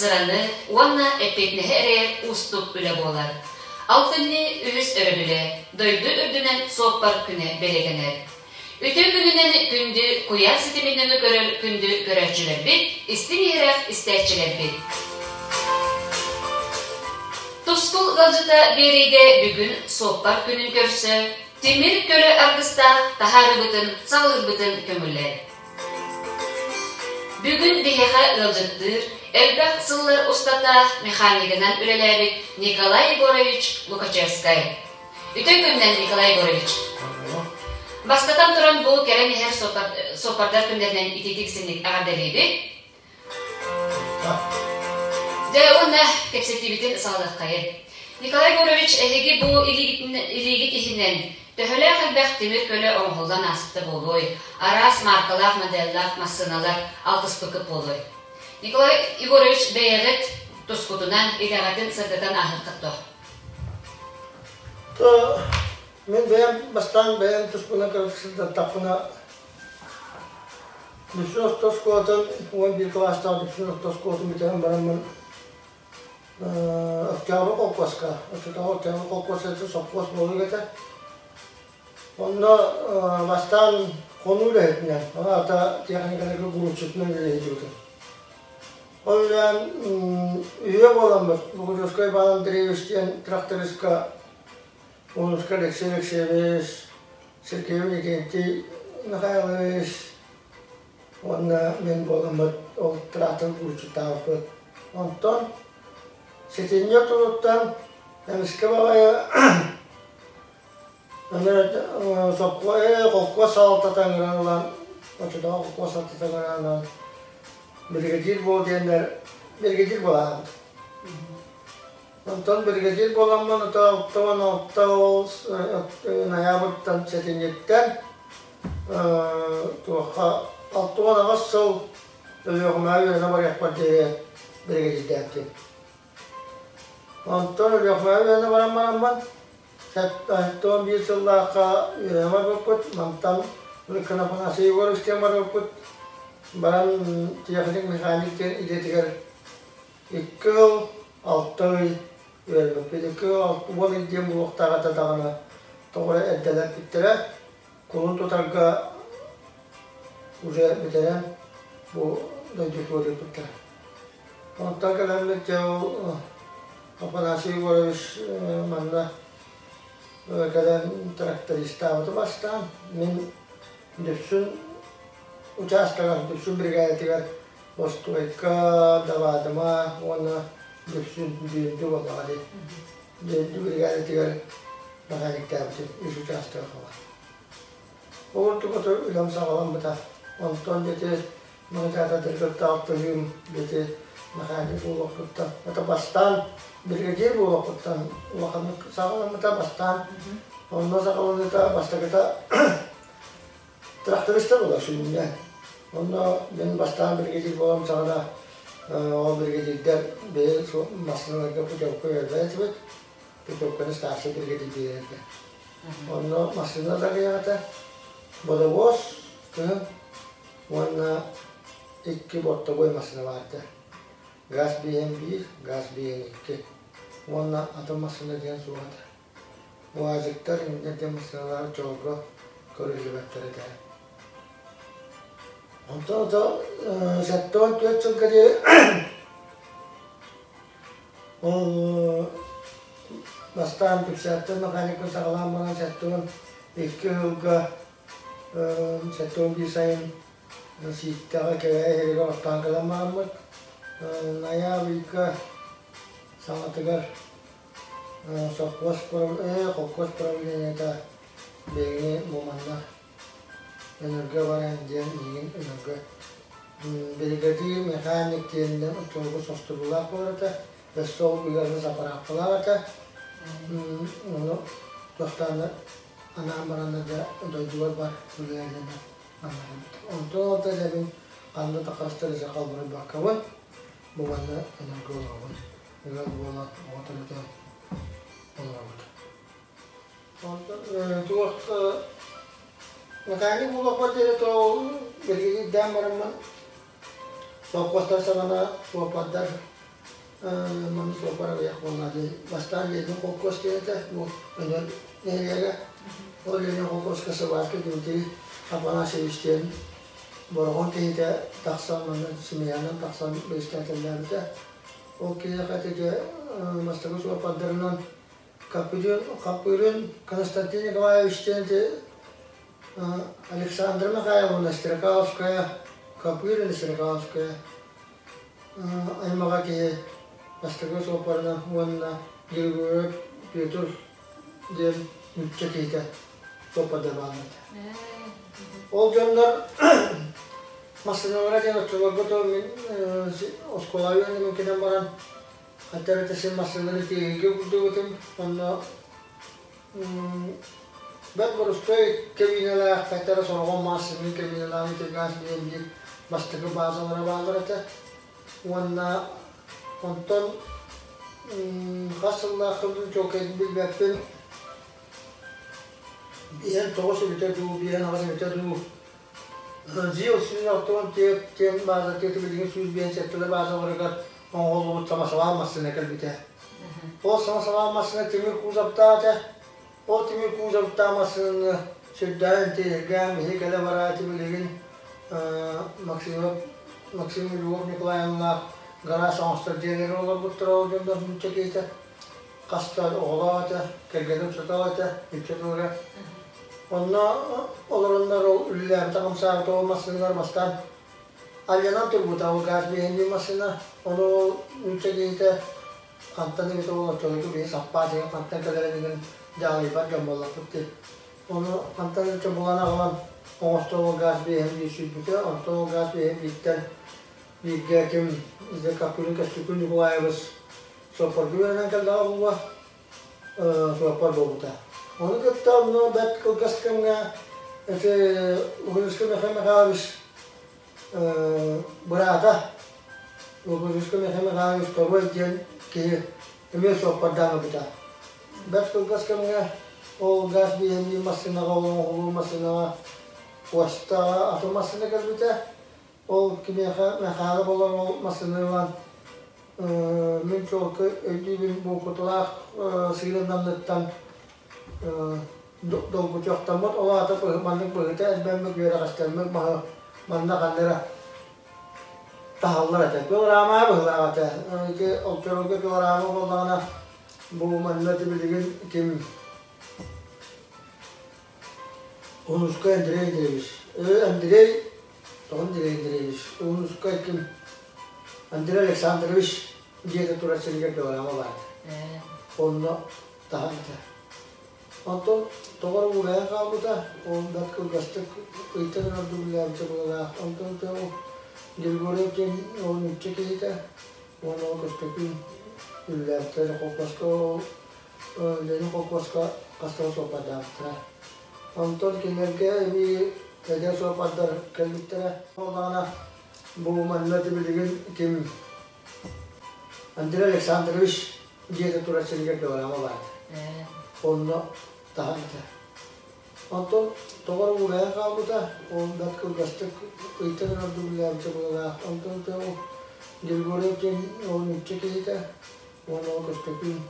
сыраны уонна эппиэтинэһи эрэйэр уустук үлэ буолар. Алтынньы үһүс өрөбүлэ дойду үрдүнэн суоппар күнэ бэлиэтэнэр. Үтүө күнүнэн күндү куйаар ситимин нөҥүө көрөр күндү көрөөччүлэрбит, истиҥ-иһирэх истээччилэрбит! Тускул ыалдьыта биэриигэ бүгүн суоппар күнүн көрсө тимир көлө аргыстаах таһаарыыбытын саҕалыырбытын көҥүллэр. Бүгүн биһиэхэ ыалдьыттыыр, элбэх сыллар устата механигынан үлэлээбит Николай Егорович Лукачевскай. Үтүө күнүнэн, Николай Егорович! Бастатан туран бу кэлэн иһэр суоппардар күннэринэн итиитик-синник эҕэрдэлиибит. Дьэ уонна кэпсэтиибитин саҕалыаххайын. Николай Егорович, эһиги бу илиигит иһинэн төһөлөөх элбэх тимир көлө оҥоһуллан ааспыта буолуой, араас мааркалаах, моделлаах массыыналар алтыспыккыт буолуой? Николай Егорович, бэйэҕит тускутунан идэҕитин сырдатан ааһыаххыт дуо? Мин бэйэм бастаан бэйэм туспунан кыргызтаттахпына Дүпсүн орто оскуолатын 11 кылаастаах Дүпсүн орто оскуолатын бүтэрэн бараммын Октябрь холкуоска, оччотооҕу Октябрь холкуос этэ, сопхуос буолук этэ. Онно бастаан хонуу үлэһитинэн, ол аата техникаларга гуруччутунан үлэлэһэ Ол үлээн үһүө буоламмыт Богучевскай Иван Андреевич диэн трактористка Улууска Алексей Алексеевич, Сергей Иннокентий Михайлович уонна мин буоламмыт ол трактор булчуттаабыппыт. Онтон сэтинньи ортотуттан эмискэ баҕайы аны холкуос салалтата ыҥыран ылан, оччотооҕу холкуос салалтата ыҥыран ылан биригэдьиир буол диэннэр биригэдьиир буолаабыт. Онтон биригэдьиир буоламмын ото 66 ол ноябрьтан сэтинньиттэн туохха 68 сыл Өлүөхүмэҕэ үөрэнэ барыахпар диэри биригэдьиирдээбитим. Онтон Өлүөхүмэҕэ үөрэнэ баран бараммын 71 сыллаахха үөрэнэ барбыппыт. Мантан Афанасий Егорович диэн барбыппыт. Баран техник-механик диэн идэтигэр Икки сыл алта ый үөрэммиппит. Икки сыл 60 ый диэн буолуохтаах этэ даҕаны, тоҕо эрэ эрдэлэппиттэрэ. Кулун тутарга уже бүтэрэн бу дойдутугар ыыппыттара. Онтон кэлэммит дьэ ол Афанасий Егорович манна кэлэн трактористаабыта бастаан. Мин Дүпсүн учаастагар, Дүпсүн биригээдэтигэр Остуойка, Даваадыма уонна Дүпсүн Дүөндү буоллаҕа дии. Дүөндү биригээдэтигэр механиктаабытым үс учаастагы хабар. Ол курдук ото үлэм саҕаламмыта. Онтон ити механизатордары кытта алтыһыым ити механик буолуохпуттан, это бастаан бригадир буолуохпуттан улаханнык саҕаламмыта бастаан. Онно саҕаланыыта бастакыта Трактористар буолар сүнньүнэн. Онно мин бастаан биригэдьиир буолан саҕана ол биригэдьиирдэр бэйэ массыыналарга путевка биэрбэт этибит. Путевканы старшай биригэдьиир биэрэр этэ. Онно массыына дагыйаҕата, бодобуос кыһын уонна икки бортобуой массыына баар этэ. Газ биэһин биир, газ биэһин икки. Уонна атын массыына диэн суох этэ. УАЗиктар иннинэ диэн массыыналар дьолго көрүллүбэттэр этэ. Онтон ото 74 сылга диэри ол бастаан Дүпсээттэн механикпын саҕалаан баран 72 сылга 71 сайын Сииттэҕэ Кэбээйи сиригэр оттоон кэлэн бараммыт ноябрьга саҥатыгар Сопхуос холкуос правлениета биһигини бу манна Өнөргө баран диэн миигин Өнөргө биригэдьиир механик диэнинэн оччолорго состуруулаах буолар этэ, өссө ол ыарыы заправкалаах этэ. Ону туохтаан анаан бараннар дьэ дойдубар бар үлэлээн аннарбыт. Онтон ол да дьэ ханна да харыстар эсэ халбарыйбаккабын бу манна Өнөргө олоробун. Ыал буолан оҕо төрөтөн олоробут. Онтон туох механик буолуохпар диэри то билигин ирдээн бараммын совхозтар саҕана суоппардар Манна суоппар аҕыйах буолла дии. Бастаан Ленин холкуос диэн этэ, бу Өнөр нэһилиэгэ. Ол Ленин холкуоска сыбаарка Дмитрий Афанасьевич диэн Бороҕон киһитэ тахсан, манна семьянан тахсан председателлээбитэ. Ол киһиэхэ ити бастакы суоппардарынан Хаппырын Константин Николаевич диэн ити Александра Михайловна Стрекаловская, Копырин Стрекаловская аймаҕа киһи бастакы суоппарынан уонна Григорьев Петр диэн нуучча киһитэ суоппардаабаабыт. Ол дьоннор массыыналара диэн оччолорго то мин оскуолаҕа үөрэнэн кэлэн баран ханта эрэ син массыынаны тиэйиигэ курдубутум. Онно бэрт борустуой кэбиинэлээх, ханта эрэ сороҕор массыынаны кэбиинэлээх итиргэс диэн биир бастакы баазалара бааллар этэ. Уонна онтон хас сыллаахпын чуолкайдык билбэппин. Биһэн тоҕус эбитэ дуу, биһэн аҕыс эбитэ дуу. ЗИЛ сүүс 64 диэн бааза тыата билигин 157 баазаларыгар оҥоһуллубут самосвал массыына кэлбитэ. Ол самосвал массыына тимир кузовтаах этэ. Ол тимир кузовтаах массыынаны сүрдээҕин тиэйэргээн биһи кэлэ-бара ити билигин Максимов Максим Львов Николаевналаах гараас оҥостор дьиэлэрин олорбуттара ол дьон нуучча киһитэ хаста оҕолоох этэ, кэргэним сытал этэ, нуучча тылыгар. Онно олороннор ол үлэлээбитэ-хамсаабыта ол массыыналар бастаан Альянан турбута ол газ биһиэннии массыына, ону ол нуучча киһитэ хантан эбитэ ол оччолорго биһи саппаас иһин хантан кэлэрин иһин дьаалыйбат дьон буоллахпыт дии. Ону хантан эбитэ булан аҕалан оҥостон ол газ биэһин биир сүүрбүтэ, онтон ол газ биэһин бииртэн бииргэ ким Капкулин Костюкун Ньукулаайабыс суоппарга үөрэнэн кэллэҕэ буолуо, суоппар буолбута. Ону кытта онно бэрт кылгас кэмҥэ ити Уһунуска Михаил Михайлович быраата Уһунуска Михаил Михайлович Торуой диэн киһи эмиэ суоппардаан ылбыта. Бэрт кылгас кэмҥэ ол газ биһиэннии массыынаҕа, ол оҥоһулуу массыынаҕа почтаҕа атын массыына кэлбитэ. Ол кимиэхэ Михаила буолан ол массыына ылан мин чуолкай өйдүүбүн буукуталаах сыырын анныттан долгучуохтаммыт ол аата маннык быһыта элбэммит үөрэҕэстэммит маһы манна ханна эрэ таһаллар этэ. Пилорама быһыылаах этэ. Ити олчорорго пилорама буоллаҕына бу манна билигин ким Унускай Андрей Андреевич. Андрей, тоҕо Андрей Андреевич? Унускай ким? Андрей Александрович дьиэтэ турар сиригэр пилорама баар. Онно таһан этэ. Онтон тоҕо эрэ уурайан хаалбыта, ол бэрт кылгастык ыйтан ордук үлэлээбитэ быһыылаах. Онтон ол Григорьев диэн ол нуучча киһитэ уонна ол Көстөкүүн үлэлээбиттэрэ холкуоска ол Ленин холкуоска хаста да суоппардаабыттара. Онтон кинилэргэ эбии эдэр суоппардар кэлбиттэрэ. Буоллаҕына бу манна билигин ким Андрей Александрович дьиэтэ турар сиригэр пилорама баар. Онно таһан этэ. Онтон тоҕо эрэ уурайан хаалбыта, ол бэрт кылгастык ыйтан ордук үлэлээбитэ быһыылаах. Онтон ол Григорьев диэн ол нуучча киһитэ уонна ол Көстөкүүн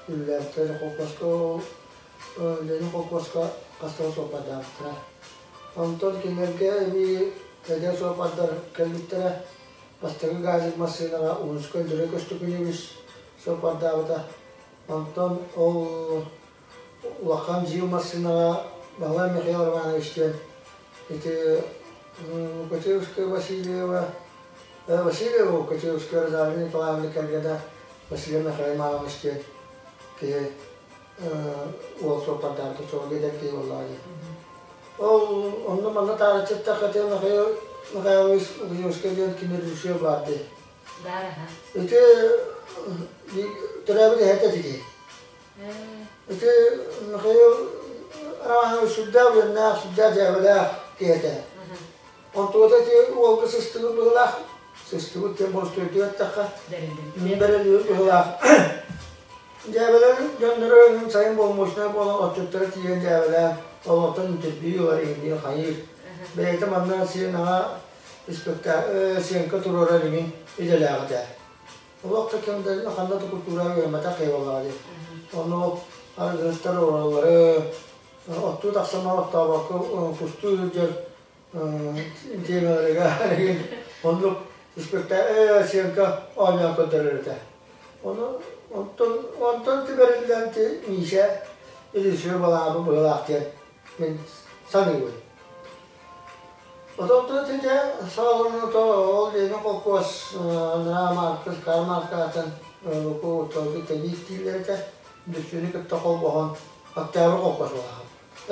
үлэлээбиттэрэ холкуоска ол Ленин холкуоска хаста да суоппардаабыттара. Онтон кинилэргэ эбии эдэр суоппардар кэлбиттэрэ. Бастакы газик массыынаҕа Уһунска Андрей Көстөкүүнэбис суоппардаабыта. Онтон ол улахан ЗИЛ массыынаҕа Баһылай Михаил Романович диэн ити Лукачевская Васильева Васильева Лукачевская Розалия Николаевна кэргэнэ Василий Михаил Иванович диэн киһи уол суоппардаабыта чуолга эдэр киһи буоллаҕа дии. Ол онно манна таарыччыттахха Михаил Михайлович Лукачевскай диэн кини режиссер баар дии. Ити төрөөбүт эһэтэ ити. Ити Михаил Романович сүрдээх үөннээх, сүрдээх дьээбэлээх киһи этэ. Онтугата ити уолга сыстыбыт быһыылаах, сыстыбыт диэн боростуойдук эттэххэ, бэриллибит быһыылаах. Дьээбэлэр дьонноро сайын болмуочунай буолан отчуттара тиийэн дьээбэлээн, олортон интервью ылар иһин хайыыр. Бэйэтэ манна сиэн аҕа испэктээк сценка туруорар иҥин идэлээх этэ. Олох да ким да ханна да культураҕа үөрэммэтэх киһи буоллаҕа дии. Ону арыгыһыттар олороллору, оттуу тахсан оттообокко кустуу сылдьар тиэмэлэригэр оннук испэктээк съемка оонньоон көрдөрөр этэ. Ону онтон онтон түбэриллэн Миша режиссер балаабы быһылаах диэн мин саныыбын. Отонтон итинтэ саҕаланыыта ол Ленин холкуос Андрей Марков, Карл Маркатын Луку тэбиик дииллэр этэ. Дүпсүнү кытта холбоһон Октябрь холкуос буолаҕын.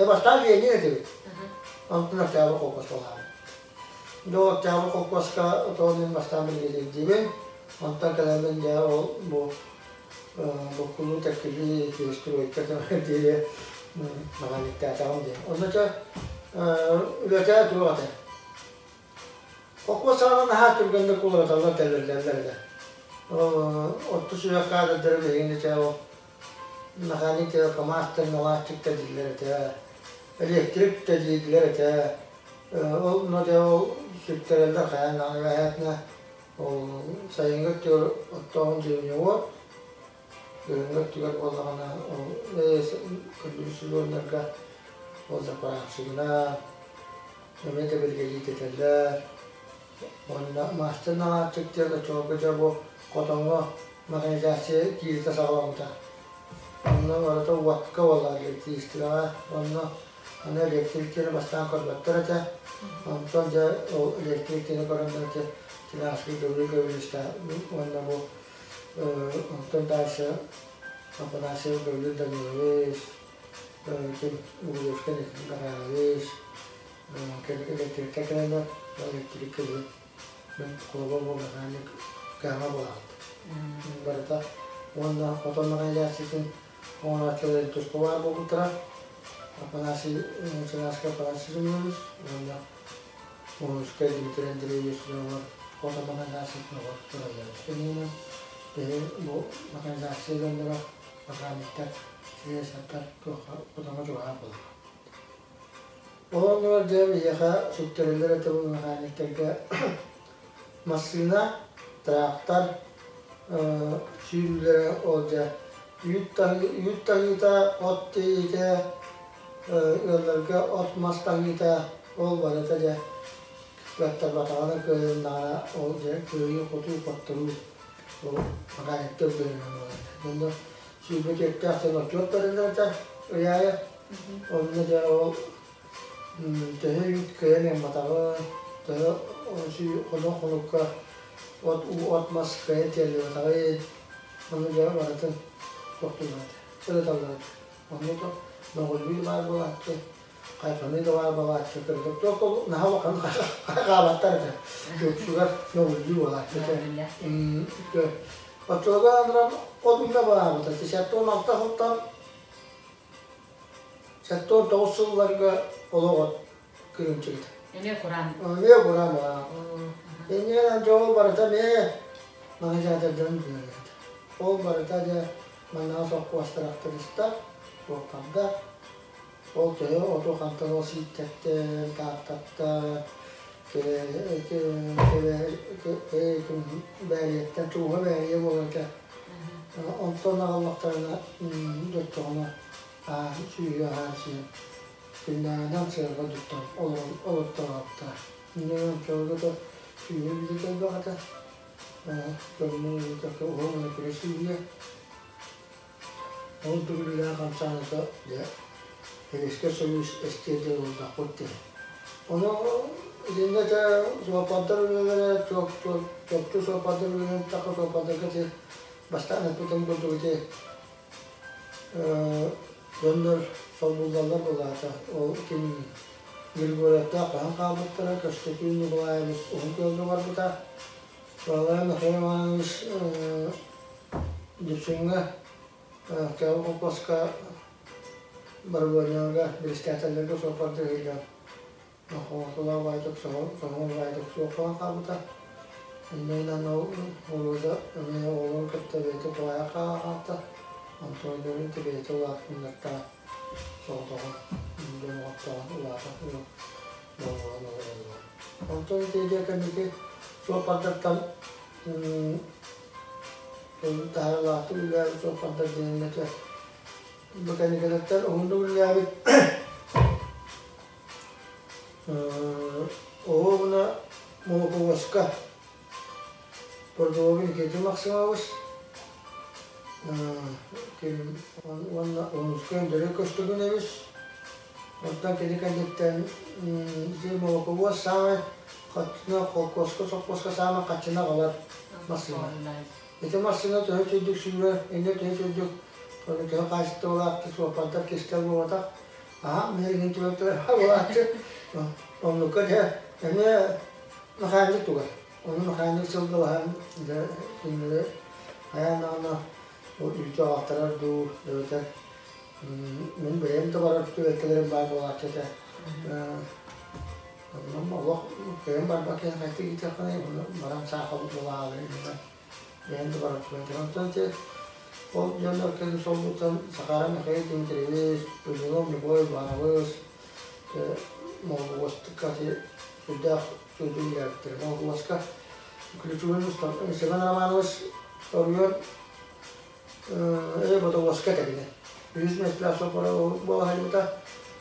Бастаан Ленин этибит. Онтон Октябрь холкуос буолаҕын. Дьэ Октябрь холкуоска отон мин бастаан билгэлиирдибин. Онтон кэлэммин дьэ ол бу буккулуу тэккилии перестройка диэри механиктаатаҕым диэн. Онно чэ үлэтэ туох этэ. Холкуос саҕана наһаа түргэнник уларыталлар тэлэллэллэр этэ. Отту сүһүөх каадырдары билигин чэ ол механик КамАЗтар наладчик да дииллэр этэ, электрик да дииллэр этэ. Ол дьэ ол сүктэрэллэр хайаан даҕаны вероятно ол сайыҥҥы өттүгэр оттооһун дьиэбинэ күһүҥҥү өттүгэр буоллаҕына ол күндү сезоннарга ол заправщигынан эмиэ да биригэдьиирдэтэллэр. Уонна мастер наладчик диэн оччолорго дьэ бу хотоҥҥо механизация киириитэ саҕаламмыта. Онно барыта уотка буолла электричествоҕа онно аны электриктэри бастаан көрбөттөр этэ. Онтон дьэ ол электриктэри көрөн баран Тинашский Гаврил Гавриловичта уонна бу онтон дальше Афанасьев Гаврил Данилович, ким Угулевскай Михайлович, электриктэр кэлэннэр электрик кэлин мин холобур бу механик кыаҕа буолаҕыт. Барыта уонна хотон механизациятын оҥорооччулар туспа баар буолбуттара. Афанасий Чернавскай Афанасий Семенович уонна Муҥускай Дмитрий Андреевич дьоҥҥор хотон механизациятын оҕо тураллар. Кэннинэн биһи бу механизация дьонноро механиктар, слесардар туохха хотоҥҥо чугаһаан буолар. Ол оннугар дьэ биһиэхэ сүктэриллэр этэ бу механиктарга массыына, трактор сүүрүүлэрэ ол дьэ үүт таһыыта, от тиэйиитэ, ыалларга от-мас таһыыта ол барыта дьэ кыаттарбатаҕына кыайыннаҕына ол дьэ кыайыы-хотуу хотторуу ол механиктар быһыынан буолар. Дьоннор 24-тээх дьон отчуот барыллар этэ ый аайы. Онно дьэ ол төһө үүт кыайан ылбатаҕын, төһө хонук хонукка от уу от-мас кыайан тиэрдибэтэҕин, ону дьэ барытын тохтууллар этэ, ырыталлар этэ. Онно мөҕүллүү баар буолааччы, хайҕаныы да баар буолааччы, кырдьык туох наһаа улахан хайҕаабаттар этэ. Үксүгэр мөҕүллүү буолааччы этэ. Оччолорго анаран от умна бараабыта. 76 сылтан 79 сылларга олох от кырыымчыгыта. Эмиэ кураан. Эмиэ кураан баа. Иннинэн дьол барыта эмиэ механизатордарын үлэлээтэ. Ол барыта дьэ маннаҕа сопхуостар актыбыыстар, суоппардар. Ол төһө оту хантан ол сииктэттэн, тааттаттан, бээрийэттэн чугуһа бээрийэ буолар этэ. Онтон аҕаллахтарына дьоччоҕуна сүүһү аһаан сиэн күннээҕинэн сыарҕа туттан олортороохтор. Иннинэн оччолорго да сүүһү билбит элбэх этэ. Көрүҥүн уһун күрэ сүүһүө. Ол дүгүллээх хамсааныта дьэ Сэбиэскэй Союз эстиэр диэн уурдахпыт дии. Ону итиннэ дьэ суоппардар үлэлэрэ чопчу суоппардар үлэлэрин эттэххэ суоппардарга ити бастаан эппитим курдук ити дьоннор солбуллаллар буолаата. Ол ким Григорьевтаах хаһан хаалбыттара, Көстөкүүн Николаевич Уһун Күөлгэ барбыта. Николай Михаил Иванович Дүпсүҥҥэ Кэҕэ холкуоска барабыанньаларга биристээтэллэргэ суоппардыы сылдьан Хомотулаах баайдык соһуҥ баайдык суох буолан хаалбыта. Иннинэн ол Володя эмиэ оҕолорун кытта бэйэтэ тулаайах хаалта. Онтон бэйэтэ улаатыннартаан соҕотоҕун дьон оҕоттоҕун улаатан буолан олороллор. Онтон ити кэнники суоппардартан. Таһаарыылаахтык үлэлээбит суоппардар диэн этэ. Механикалартан уһуннук үлэлээбит оһуобуна молоковозка Продолгин Никита Максимович уонна Уһунускай Андрей Көстөкүнэбис. Онтон кини кэнниттэн ити молоковоз саамай хаччына холкуоска сопхуоска саамай хаччына аҕалар массыына. Ити массыына төһө үчүгдүк сүүрэр, иннэ төһө үчүгдүк төһө хаачыстыбалаах суоппардар кистэл буолбатах. Аһа, мин түбэлтэлэр буолааччы. Оннукка дьэ эмиэ механик тугар. Ону механик сылгылаһан дьэ кинилэри хайаан даҕаны үүтү аҕалтарар дуу эбэтэр мин бэйэм да барар түбэлтэлэрим баар буолааччы этэ. Онон олох кыайан барбакка хайдах иитэххинэ баран саахал буолаары бэйэм да барар түбэлтэлэрим. Онтон ити ол дьоннор кэлин солбуттан Сахара Михаил Дмитриевич, Ильинов Любовь Иванович Монгуостука сүрдээх сүрдүн үлэлээбиттэрэ. Монгуоска ключевой Семен Романович торуйан Ботовоска этэ Үһүс миэстэлээх соппоро буола сылдьыбыта.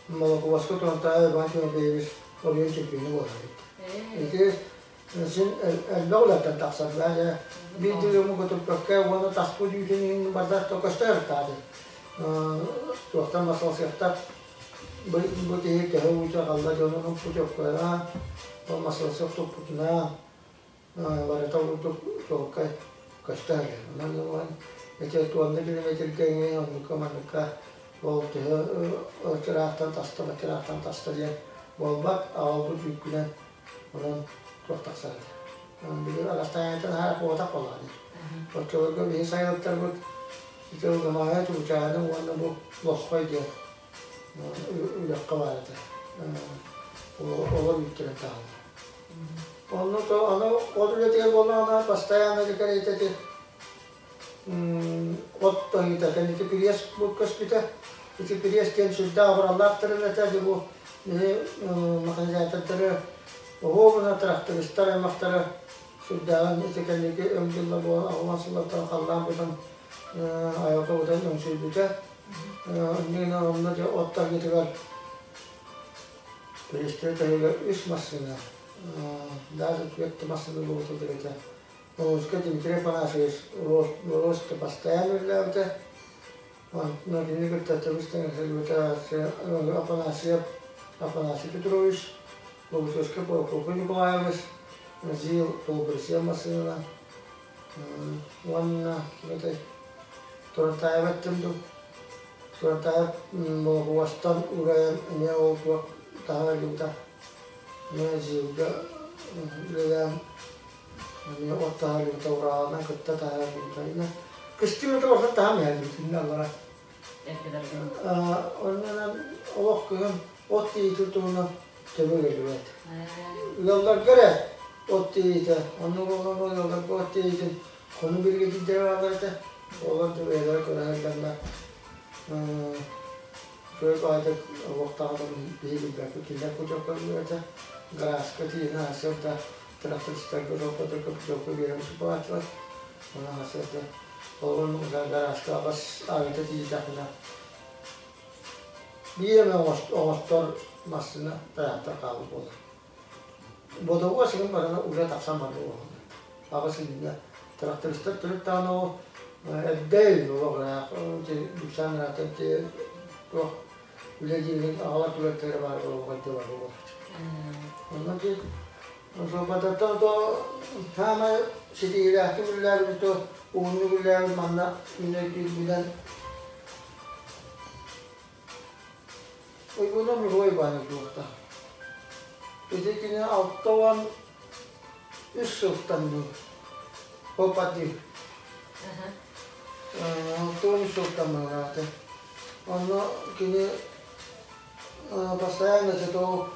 Молоковоска Турантаев Иван Тимофеевич оройуон чемпиона буола сылдьыбыта. Ити син элбэх үлэттэн тахсар. Биир дьылы көтүппэккэ уонна таспыт үүтүн иһин барда көстөр таады. Туохтан масалсыахтар Бу киһи төһө ууча халла дьонун путевкалара, ол масылсык туппутунаа барыта курдук чуолкай көстөр. Онон ылан ити туонна километрга иҥин оннукка манныкка ол төһө ыраахтан таста баччыраахтан таста диэн буолбат, аҕалбыт үүккүнэн онон туох тахсар этэ. Билигин арастаайантан аһара куотах буоллаҕа дии. Оччолорго биһи сайылыктарбыт ити Ылгамаайа Чугучааны уонна бу Лосхой диэн үрэххэ баар этэ. Олор үүттэрин таһаллар. Онно то аны от үлэтигэр буоллаҕына постоянно кэриэтэ ити от тоһуйта кэнники пириэс көспүтэ. Ити пириэс диэн сүрдээх абыраллаах тэрил этэ. Дьэ бу биһи механизатордары оһуобуна трактористар аймахтара сүрдээҕин ити кэнники өҥ дьылла буолан аҕылан сыллартан халлаан бутан айылҕа бутан өҥсүйбүтэ. Иннинэ онно дьэ от таргытыгар Перестрой таһыгар үс массыына, даже түөрт массыына буолбут этэ. Музыка Дмитрий Афанасьевич рост постоянно үлэлээбитэ. Онтон кинини кытта тэбис-тэҥ сылдьыбыта Афанасьев Афанасий Петрович, Богучевскай Прокопий Николаевич, ЗИЛ полуприцеп массыынанан уонна ким этэй Турантаева эттим дуу Турантаев Болоҕуостан уурайан эмиэ ол туох таһа ылбыта эмиэ ЗИЛга үлэлээн эмиэ от таһа ылбыта ураҕанан кытта таһа ылбыта кыстыыр ото барыта таһан иһэллибит аллара оннунан олох кыһын от тиийитин туһунан төбө ыалдьыбат. Ыалларга эрэ от тиийитэ, оннук олорон ыалларга от тиийитин хонуу биригэдьиирдэрэ бааллар этэ. Олор да бэйэлэрэ көрө сылдьаннар үчүгэй баҕайытык олохтоох биһи билбэппит кинилэр путевка этэ. Гаражка тиийэн сарсыарда трактористарга жоппоторго путевка биэрэн суппааччылар. Онон сарсыарда олорон гаражка аҕыс аҕыта тиийдэхпинэ Биир эмэ оҥостор массыына тыраахтар хаалбыт буолар. Бодоруо сирин барана уже тахсан барда буолар. Аҕыс иннинэ трактористар төрүт даҕаны ол эрдэ олох ыраах Бүксээн ыраатан туох үлэ диирин аҕалар түбэлтэлэрэ баар буолуох эрдэ бар буолар. Онно ти Суоппардартан то саамай ситиһиилээхтик үлэлээбит то уһуннук үлэлээбит манна мин өйдүүрбүнэн Уйгуна Михаил Иванович буолта. Ити кини 63 сылтан дуу попадил. 63 сылтан баҕарааты. Онно кини постоянно это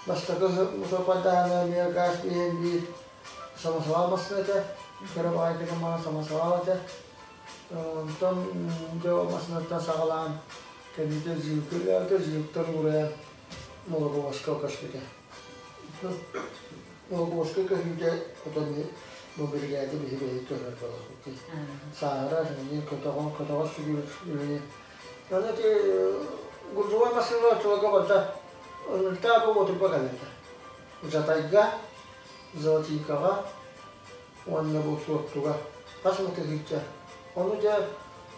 бастакы сопардаана эмиэ газ биһэн биир самосвал массыына этэ. Кыра баҕайытык маҕан самосвал этэ. Онтон дьэ ол массыынаттан саҕалаан кэнники ЗИЛ-ка үлэлээбитэ, ЗИЛ-тан уурайан Молоковозка көспүтэ. Молоковозка көһүүтэ отон Бу биригээдэ биһи биһи көрөр буолуохпут дии. Сааһырар, эмиэ көтөҕөр, көтөҕөр сүгүр үлэни. Аны ити грузовой массыына оччолорго барыта ыныртаах бу уотурба кэлэрэ. Жатайга, Золотикаҕа уонна бу Суоттуга хас эмэ тыһыынча. Ону дьэ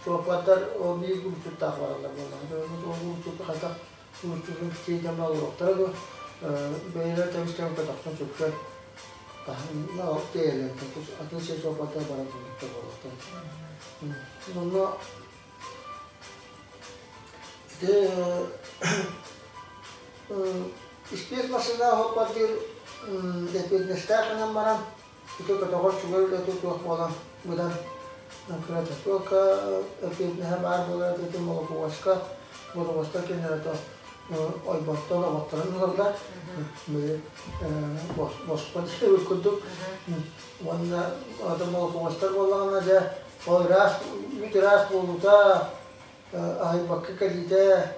суоппардар ол биир гумчуттаах бараллар буоллаҕа. Ол гумчуту хайдах гумчутун тиэйдэн олоруохтара дуо? Бэйэлэрэ тэбис-тэҥ көтөхсөн сүксэн таһын тиэйэллэр. Атын сир суоппардар баран кэлбиттэр буолуохтара. Онно ити Испиэс массыына оһоппардыыр эппиэтинэстээх гынан баран, ити көтөҕөр сүгэр үлэтэ суох буолан быдан кырата. Туохха эппиэтинэһэ баар буолар этэ молокуоска, бодобуоска кинилэрэ ойботтон оботторун ылаллар. Били босхо диэбит курдук. Уонна атын молокуостар буоллаҕына дьэ ол ыраас үүт ыраас буолуута, аһыйбакка кэлиитэ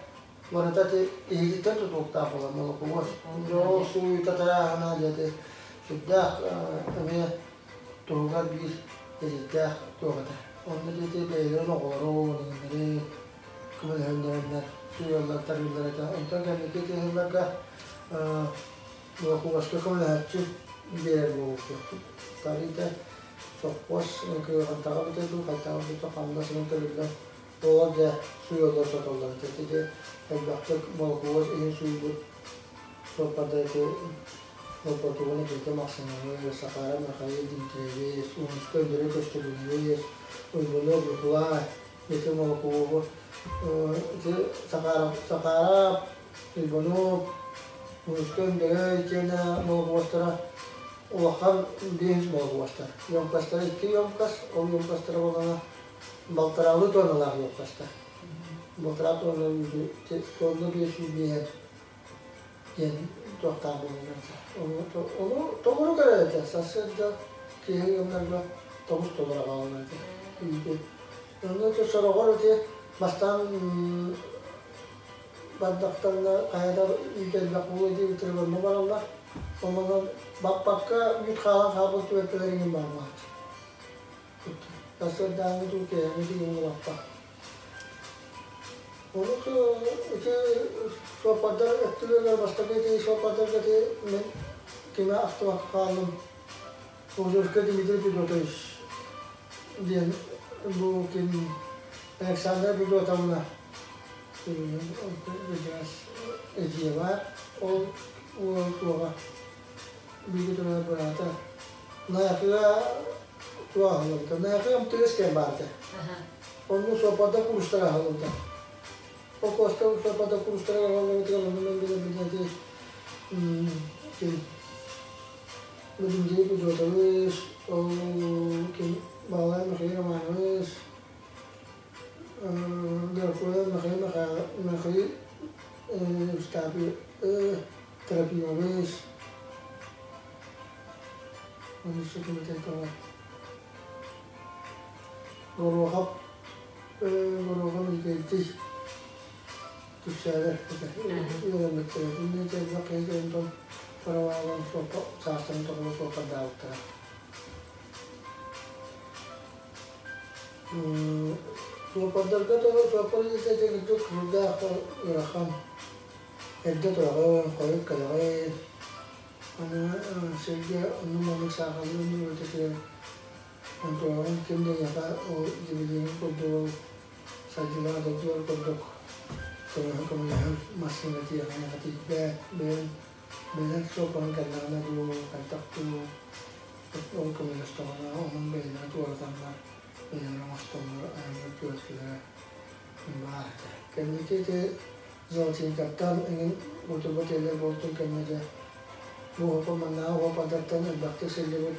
Барыта ити иһигиттэн тутулуктаах буолар молокуос. Ол сууйута тарааһына дьэ ити сүрдээх эмиэ туһугар биир эриирдээх туох этэ. Онно ити бэйэлэрин оҕолорун, иҥнэри көмөлөһөннөрөннөр сууйаллар, тарыыллар этэ. Онтон кэнники ити сылларга молокуоска көмөлөһөөччү биэрэр буолбуппут. Тарыыта сопхуос кыаҕырдаҕа бүтэ дуу, хайдаҕа бүтэ хамнас ылан төлөбүллэн Оҕо дьэ сууйаллар сотоллор этэ. Ити элбэхтик молокуос иһин сууйбут суоппардар ити Лопотугун Никита Максимовы, Сахара Михаил Дмитриевич, Уунуска Андрей Көстөкүүнэбис, Уйбунуоп Ньукулай ити молокуоһу ити Сахара Сахара Уйбунуоп, Уунуска Андрей итиэннэ молокуостара улахан биэс молокуостар. Емкостара икки емкость, ол емкостара буоллаҕына Балтараалыы туоналаах луоххаста. Балтараа туона туонна 505 диэн туохтаах буолаллар этэ. Ону толору көрөр этэ. Сарсыарда киэһэ ыамнарга тобус толору аҕалаллар этэ. Үүтү. Онно сороҕор ити бастаан бардахтарына хайата үүт элбэх буолуо диэбиттэрэ онно бараллар. Онон баппакка үүт хаалан хаалбыт түбэлтэлэр иҥин баар буолааччы. Сарсыардааҥҥы дуу, киэһээҥҥи дуу уҥуохха. Ону ити суоппардар өттүлэригэр бастакы ити суоппардарга ити мин кими ахтыбакка хааллым. Узурка Дмитрий Федотович диэн бу ким Александра Федотовна эдьиийэ баар. Ол уол туоҕа бииргэ төрөөбүт быраата Найахыга туох аһыллыбыта? Найахы МТС кэм баар этэ. Онно суоппардар курстара аһыллыбыта. Ол куоста суоппардар курстара аһыллыбытыгар онно мен билэрбинэн ити ким Дмитрий Федотович, ол ким Баҕалай Михаил Романович, Дорокуев Михаил Михаил Евстафий Трофимович, Горуохап Горуохап Никитич түпсээлэр үөрэммиттэрэ. Инники элбэх киһи кэлэн паралаалан саастарын тоҕо суоппардаабыттара. Суоппардарга суоппар идэтэ кырдьык кырдаах ыарахан. Эрдэ тураҕын, хойут кэлэҕин. Аны сиргэ оннук-маннык саахаллыыр үлэтигэр онтуоҕун ким да эйиэхэ ол дьибилиэҥин курдук ол сайдыылаах дойдулар курдук көмөлөһөн массыына тиэхиньикэ тиийбэт, бэйэҥ бэйэҥ суоппарыҥ кэллэҕинэ дуу, хайдах дуу ол көмөлөстөҕүнэ онон бэйэлэрэ туоратаннар, бэйэлэрэ оҥостоннор айанныыр түбэлтэлэрэ баар этэ. Кэнники ити Золотинкаттан эҥин уотурба тиэллэр буолтун кэннэ дьэ бу уһупа маннааҕы уһупадартан элбэхтик сылдьыбыт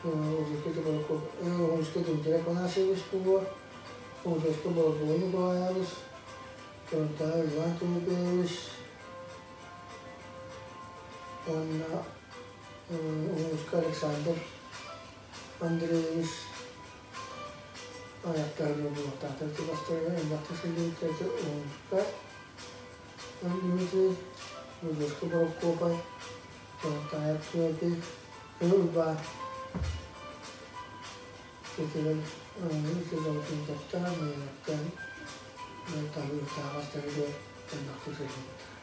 Улууска Дмитрий Афанасьевич буолуо, Улууска Борбуй Николаевич, Турунтаев Иван Тимофеевич уонна Улууска Александр Андреевич айахтарыгар буолуохтаахтар чугастарыгар элбэхтик сылдьыбыттар Улууска Дмитрий, Улууска Борокуопай, Турунтаев Тимофей, Уйбаан. Итинэн ити Миинэттэн таһыыртааҕас тэрилгэ элбэхтик сылдьыбыттар.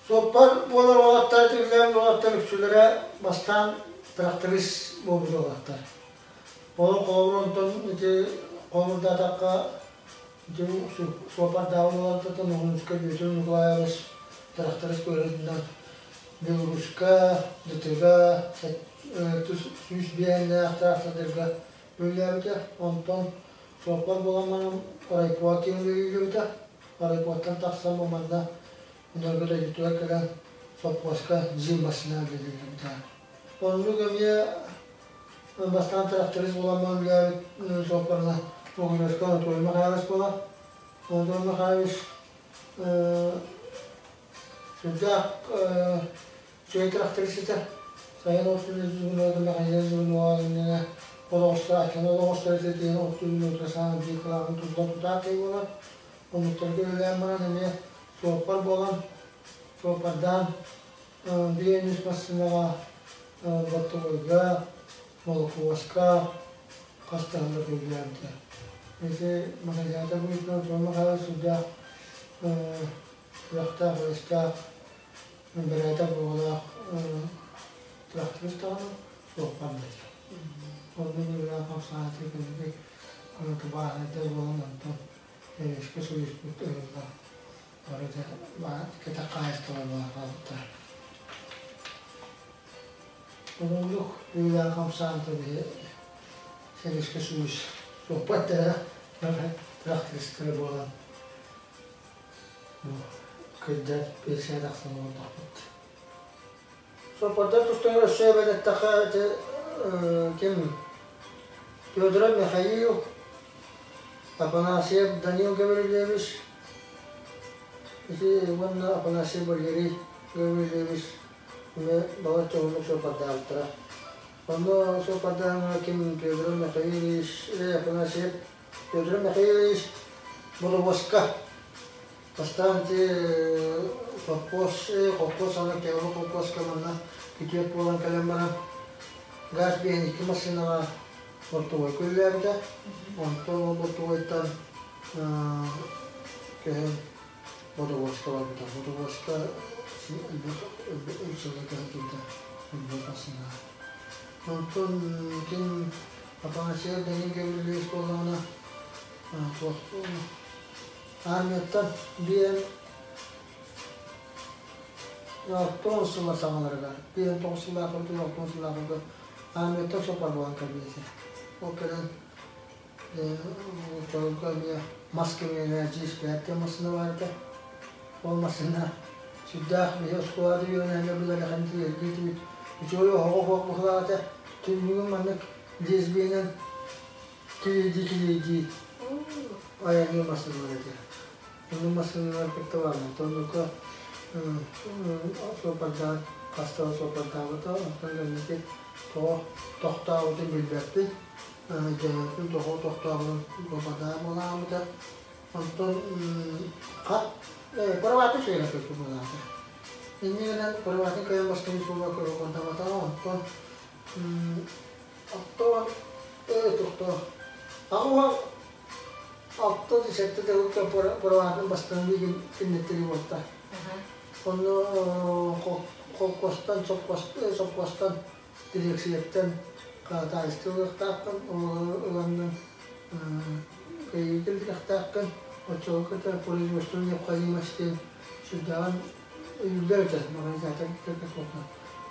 Суоппар буолар уолаттар тиллэн уолаттар үксүлэрэ бастаан тракторист буолбут уолаттар. Ол холобур онтон ити холобурдаатахха ити суоппардаабыт уолаттартан Уһунуска Бүөтүр Николаевич тракторист быһыытынан Беларуська, ДТга 105 трактордарга үлэлээбитэ. Онтон суоппар буолан баран райпо диэн үлэлээбитэ. Райпоттан тахсан бу манна Өнөргө дойдутугар кэлэн сопхуоска ЗИЛ массыына үлэлээбитэ. Оннук эмиэ бастаан тракторист буолан баран үлэлээбит суоппарынан Пугачевка Анатолий Михайлович буолар. Анатолий Михайлович сүрдээх үчүгэй тракторист этэ. Сайын от иннинэ олоҕустара ситиһин оттуун саҥа биир кылааһын тулла тутаах киһи буолар. Омуктарга үлэлээн баран эмиэ суоппар буолан, суоппардаан биир үс массыынаҕа Боттугуйга, Молокуоска хас да сылларга үлэлээбитэ. Ити механизатор быһыытынан Суон Михайлович сүрдээх сүрэхтээх, бэрээтэ буолаах тракторист даҕаны суоппар да этэ. Онно үлэлээн хамсааты кэнники тубааһынайдар буолан онтон Эйэскэ суруйуспут ыһыллан бары да кэтэх хаһаайыстыба буолан хаалбыттара. Оннук үлэлээн хамсаан биһи Сэбиэскэй Союз суоппаттара трактористара буолан кырдьан пенсия тахсан олордохпут. Суоппардар тустарыгар өссө эбэн эттэххэ ити ким Федоров Михаил, Афанасьев Данил Гаврильевич ити уонна Афанасьев Валерий Гаврильевич эмиэ балачча уһуннук суоппардаабыттара. Онно суоппардааҥҥа ким Федоров Михаилович, Афанасьев Федоров Михаилович Бодобуоска Бастаан ити сопхуос, холкуос аны Кеолу холкуоска манна күтүөт буолан кэлэн баран газ биэһин икки массыынаҕа бортуойка үлэлээбитэ. Онтон ол бортуойтан көһөн Бодобуоска барбыта. Бодобуоска өр сылга көһөн турда элбэх массыынаҕа. Онтон ким Афанасьев Данил Гаврильевич буоллаҕына туох Армияттан биэн 9 сыллар саҥаларыгар, 59 сыллаах 9 сыллаахыгар армияттан соппор буолан кэлбитэ. Ол кэлэн оччолорго эмиэ мас кэмиэнэ дьиэспээт диэн массыына баар этэ. Ол массыына сүрдээх биһи оскуолаҕа үөрэнээҥҥэ билэрэхэн тиэрдиитибит үчүгэй оһоҕо суох быһыылаах этэ. Түннүгүн маннык лесбиянэн Килийдии-килийдии айанныыр массыыналар этэ. Оннук массыыналар кытта барбыт. Оннукка суоппардаан хаста да суоппардаабыта. Онтон кэнники тоҕо тохтообутун билбэппин. Дьаһалтын тоҕо тохтообутун суоппардаан буолаабыта. Онтон хат кроватын сыыйа көппүт буолаата. Инньэ гынан кроватын кыайан бастыҥ суола көрө онтон Оттон тохтоо. 86 сэттэ төгүлкэ быралаатын бастаан билигин киннэттери буолта. Онно холкуостан, сопхуостан, дириэксийэттэн хаатаайысты ылыахтааххын, ыланнын кыайыы кэлбитэхтээххин, оччоҕо кытта производство необходимость диэн сүрдээҕин Өйүүллэр этэ, механизатор кытта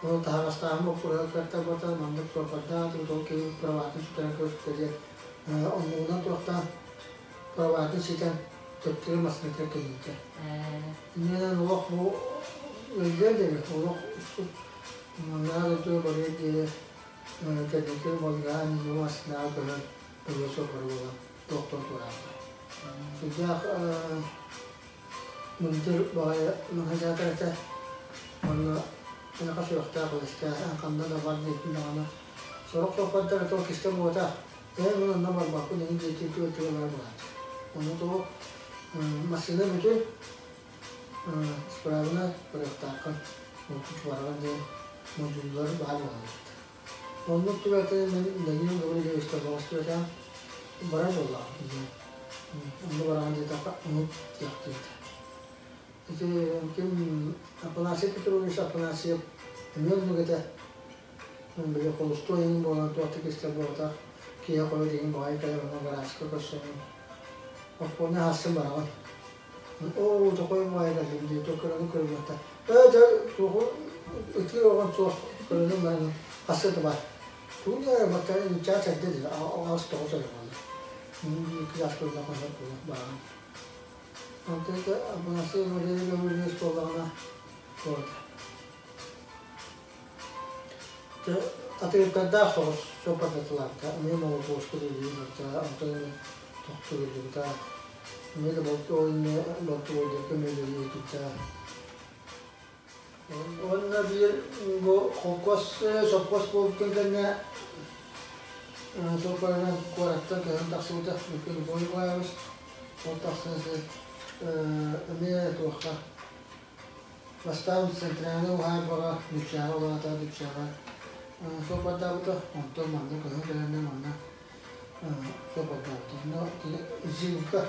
Ону таһаҕастааһын боппуруоһа кыаттарбата, маннык суоппардаах, ол киһи праватын сүтэрэн кэбиспитэ диэн оннугунан туохтаан праватын ситэн төттөрү массыынатыгар кэлбитэ. Иннинэн олох бу өйдүөн диэри олох маннаа дойдуга барыар диэри кэнники балыыһа массыынаҕа көһөн бэлиэ суоппара буолан тохтоон туораабыта. Сүрдээх Мындыр баҕайы механизатор этэ уонна киниэхэ сүрэхтээх үлэстээх эн ханна да бар диэбитин даҕаны сорох суоппардар это кистэ буота ээ мин онно барбаппын эҥин диэки түөртүгэ баар буолааччы. Ону тоҕо массыына бүтүн справына барыахтааххын бараҕын диэн модьуйуулар баар буолаллар. Оннук түбэлтэни мин Данил Гаврильевичтан соҕус түбэтэҕим. Барар буоллаҕым. Онно бараҕын диэтэххэ, оннук диэхтиирдэ. Ити ким Афанасий Петрович Афанасьев эмиэ оннук этэ. Били холустуой иҥин буолан туох да кистэл буолбатах. Киһи хойут иҥин баҕайы кэлэр онно гаражка көрсөммүн. Оппуонньа аһассын бараҕын. Оо, тохой баҕайы кэллим дии, то көрөнү көрүмэхтэ. Ээ, дьэ, туоху ытыыр оҕон суох көрөнүм баран хасса да бар. Тугу да баттара чаас эрдэ дии, 8-9 эрэ буолла. Кыйаас көрүнэ хонор бараҕын. Онтон Афанасий Валерий Гаврильевич буоллаҕына туората. Атыырдардаах соҕус суоппардатылаабыта, эмиэ молотуоска үлэлиир онтон тохтууллубута. Эмиэ да балтыбойдарга эмиэ үлэлиирбитэ. Уонна биир бу холкуос, сопхуос буолбутун кэннэ суоппарынан куораттан көһөн тахсыбыта Михаил Николаевич. Ол тахсан эмиэ туохха Бастаан центральнай уһаайбаҕа Дүпсээҕэ улаата Дүпсээҕэ суоппардаабыта, онтон манна көһөн кэлэннэр манна суоппардаабыта. Онно кини ЗИЛ-га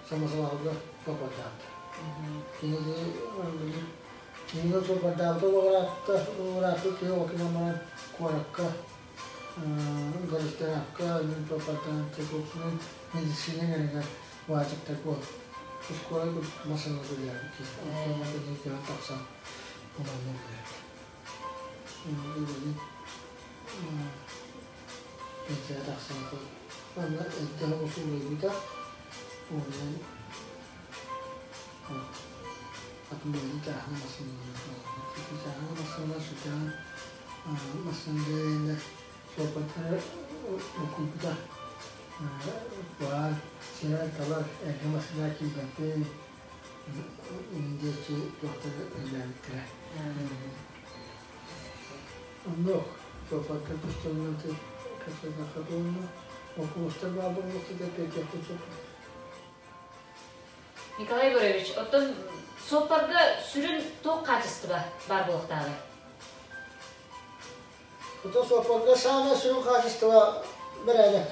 самосвалга суоппардаабыта. Кини кинигэ суоппардаабыта уҕараатта, уҕарааппыт киһи ол кэннэ баран куоракка Горздрав-ка суоппардаан медицина эҥэригэр Вадиктар буол оскуола массыына үлэлээбит киһи. Онтон көһөн тахсан манна үлэлээбит. Үлэлии пенсияҕа тахсан манна эрдэ усулуобуйата уонна атын бэйэтин чааһынай массыыналар чааһынай массыыналар сүрдээх массыына суоппардара буккуйбута. Баар сирэр-талар эргэ массыына киирбэппин диэччи туохтар үлэлээбиттэрэ. Оннук суоппардар тустарынан кэпсэтиэххэ туһунна. Боппуруостар баар буолуохтара эппиэттиэхпит сөп. Николай Егорович, оттон суоппарга сүрүн туох хаачыстыба баар буолуохтааҕый? Ото суоппарга саамай сүрүн хаачыстыба бэрээдэк.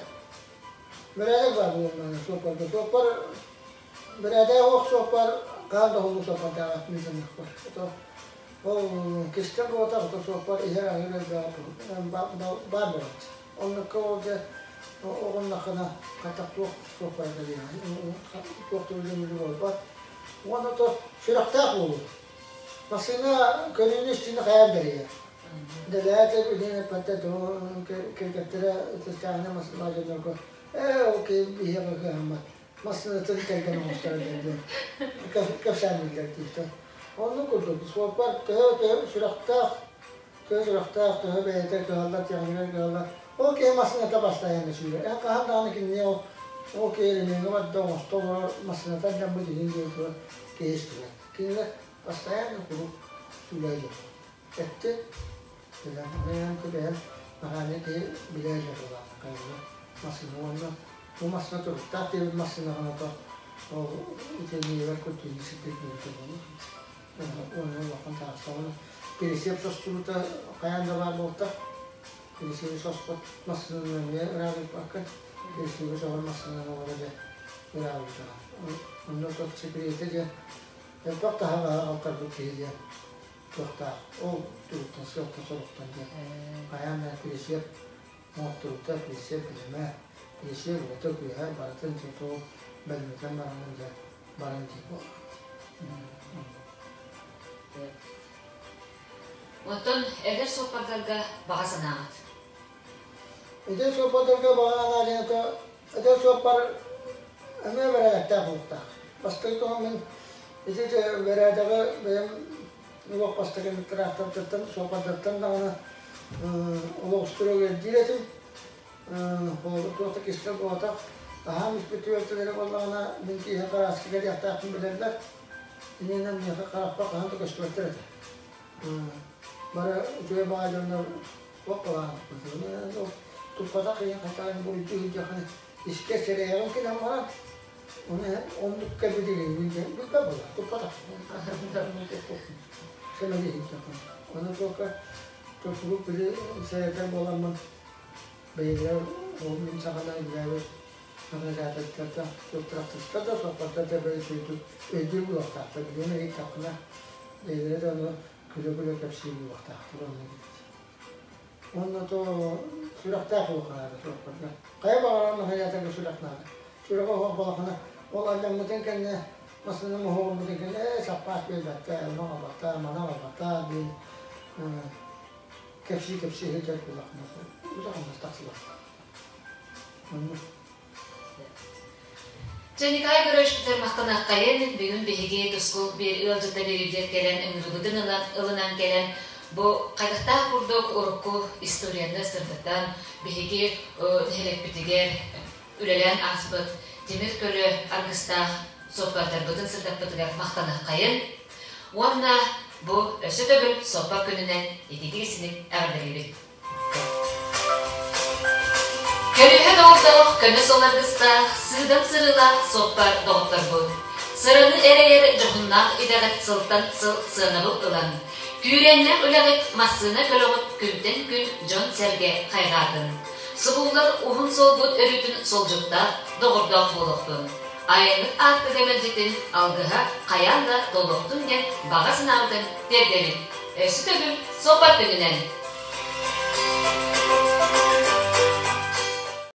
Бэрээдэк баар буолуон суоппарга. Суоппар бэрээдэгэ суох суоппар хаан да уһуннук суоппардааҕа мин саныахпар. Ото ол кистэн буолбатах, ото суоппар иһэр аһыыр элбэҕэ баар буолааччы. Оннукка ол дьэ оҕуннаххына хайдах туох суоппара кэлиэҕэй, туох да үлэ буолбат. Уонна то сүрэхтээх буолуу. Массыына көрүүнү-истиини хайаан бэрийэр. Дэлээтэ билигин эппэттэр кэргэттэрэ ытыстааҕына массыына дьоннорго ээ ол киһи биһиэхэ кыһаммат массыынатын кэргэн оҥостор диэн кэпсээннииллэр дииртэн. Оннук курдук суоппар төһө төһө сүрэхтээх төһө сүрэхтээх төһө бэйэтэ кыһаллар тиэхиньикэ кыһаллар ол киһи массыыната бастайан сүүрэр. Эн хаһан даҕаны кинини ол ол киһи ремеҥҥэ барда оҥосто олорор массыыната дьаммыт иһин диэн туран киһи истибэт. Кинилэр постоянно куруук сүүлэйдэр. Эттэ, бэйэм кэбиһэн наһааны киһи билэ дьарылаах массыына уонна бу массыына туруктаах диэбит массыынаҕына то ол итиниигэр курдук сирдик буолла уонна улахан таастаҕына пересиэп состубута хайаан да баар буолта пересиэби соспот массыынаны эмиэ ыраабыппакка пересиэби соһор массыынаны оҕоро дьэ ыраабыттаҕа онно тот секретэ диэн элбэх таһаҕаһы алтарбыт киһи диэн туохтаах ол тугуттан сыалтан-соруктан диэн хайаан да присеп оҥотторбута присеп билимэ присеп уота күөһэ барытын тутуу бэлэмнэтэн бараҥҥын дьэ баран дии буолла. Оттон эдэр суоппардарга баҕа санааҕыт? Эдэр суоппардарга баҕа санаа диэн эдэр суоппар эмиэ бэрээдэктээх буолуохтаах. Бастакы туһа мин ити бэрээдэги бэйэм олох бастакы трактордартан, суоппардартан даҕаны олох устуруок эрдиир этим. Холобур, туох да кистэл буолбатах. Аһаан испит түбэлтэлэрэ буоллаҕына, мин киэһэ карааска кэлиэхтээхпин билэллэр. Иннинэн миэхэ харахпар хаһан да көстүбэттэр этэ. Бары үчүгэй баҕа дьоннор туох балаҕан туппатах ийэ хатаан буруйдуу сылдьаххына искэ сэрэйэҕин кэлэн баран ону оннук кэлбитигин билбэт буолар туппатах сэмэлии сылдьаххына ону туохха Туппугу били сэрэтэр буоламмын бэйэлэр ол мин саҕана үлэлээбит организатордарда, трактористар да, суоппардар да бары үчүгэйдик өйдүүр буолуохтаахтар. Билигин ыйыттахпына бэйэлэрэ да ону күлэ-күлэ кэпсиир буолуохтаахтар онно диэбит. Уонна то сүрэхтээх буолуохха наада суоппарга. Хайа баҕарар механизаторга сүрэх наада. Сүрэҕэ оһох балахана ол алдьаммытын кэннэ массыына моһуогурбутун кэннэ ээ саппаас биэрбэттэр, ону оҥорботтор, маны оҥорботтор диэн кэпсии-кэпсии сылдьар буоллаххына үлэ-хамнас тахсыбат. Оннук. Дьэ, Николай Егорович махтаныаххайын, бүгүн биһиги тускул биир ыалдьыта биэрибитигэр кэлэн ыҥырыбытын ылан, ылынан кэлэн бу хайдахтаах курдук урукку историяны сырдатан биһиги нэһилиэкпитигэр үлэлээн ааспыт тимир көлө аргыстаах суоппардарбытын сырдаппытыгар махтаныаххайын уонна бу өссө төгүл суоппар күнүнэн ититик-исиник эҕэрдэлиибит. Көлүөһэ доҕордоох, көнө суол аргыстаах, сыыдам сырыылаах суоппар доҕотторбут. Сыраны эрэйэр дьоһуннаах идэҕит сылтан сыл сыанабыл ылан, күүрээннээх үлэҕит массыына көлөҕүт күнтэн күн дьон-сэргэ хайҕаатын. Субуллар уһун суолгут өрүүтүн суолдьуттаах, доҕордоох буолуохтун. Айаннык аартыга мэлдьитин алгыһа хайаан да туолуохтун диэн баҕа санаабытын тиэрдэбит. Өссө төгүл суоппар күнүнэн!